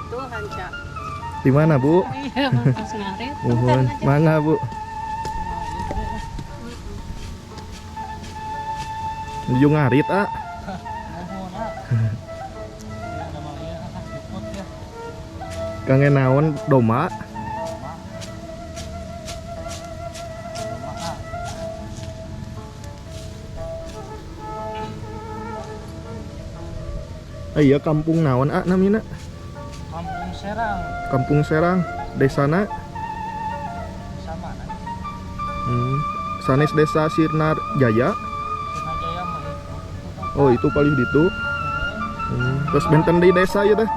Itu hanca. Di mana, Bu? Iya, pas ngarit. Muhun. Mangga, Bu. Nuju ngarit, ah. Kangge naon doma? Iya kampung naon ah namina? Kampung Serang. Kampung Serang, desana? Sama mana? Sanes desa Sirna Jaya. Sirna Jaya mah itu. Oh, itu paling ditu. Terus benten di desa ya teh.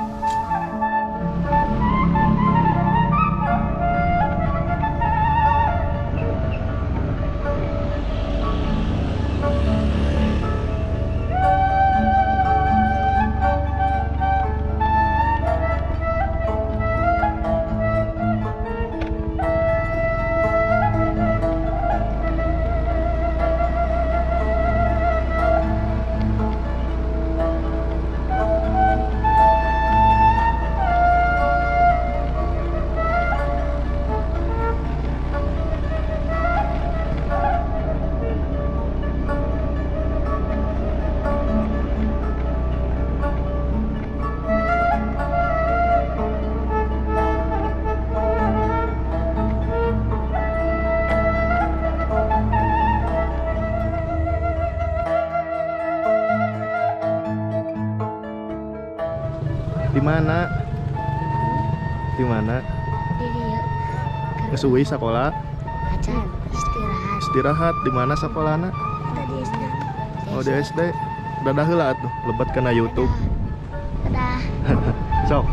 Di mana? Di mana? Di dieu. Ngesuwi sekolah, Acan istirahat. Istirahat di mana sekolahna? Tadi SD. Oh, di SD. Dadah heula atuh, lebet kana YouTube. Dadah. Sok.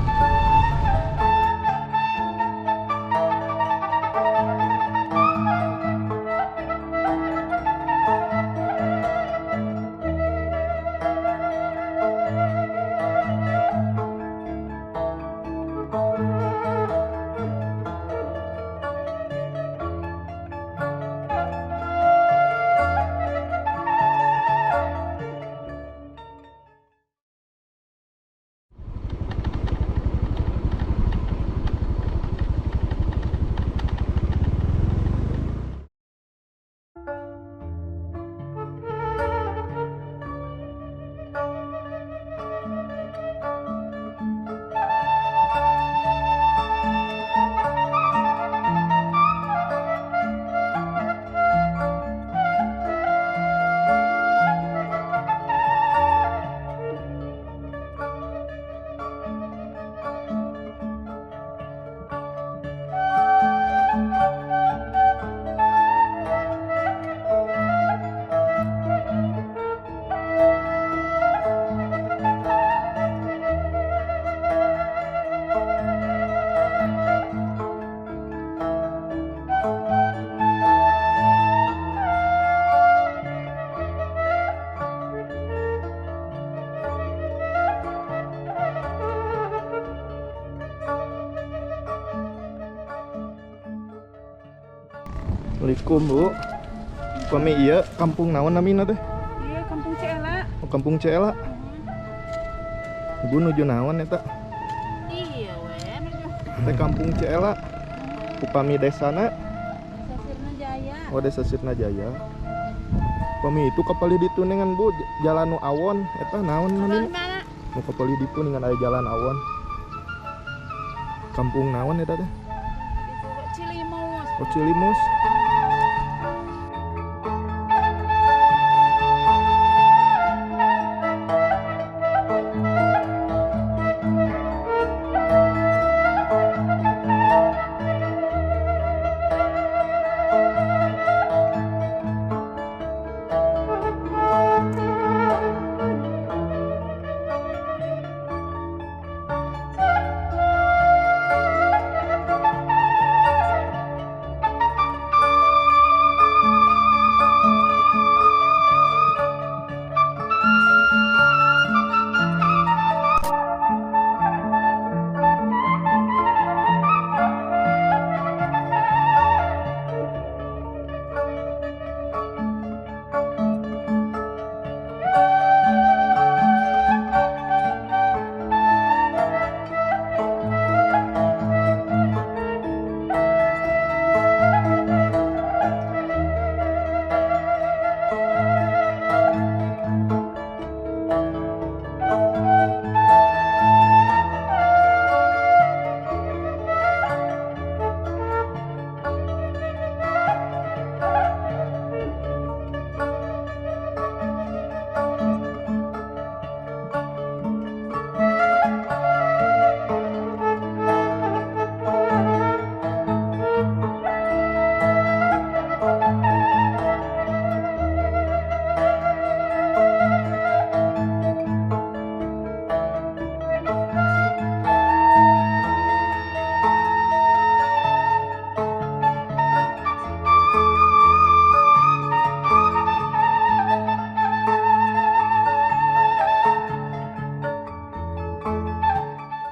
Assalamualaikum, Bu. Kami iya kampung naon namina teh? Iya, Kampung Ciela. Oh, Kampung Ciela. Ibu nuju naon eta? Iya, we. Teh Kampung Ciela. Upami desana? Desa Sirna Jaya. Oh, desa Sirna Jaya. Upami itu kapalih ditu dengan Bu jalan nu awon eta naon namina? Mana? Nu kapalih ditu dengan aya jalan awon. Kampung naon eta teh? Itu Cilimus. Oh, Cilimus.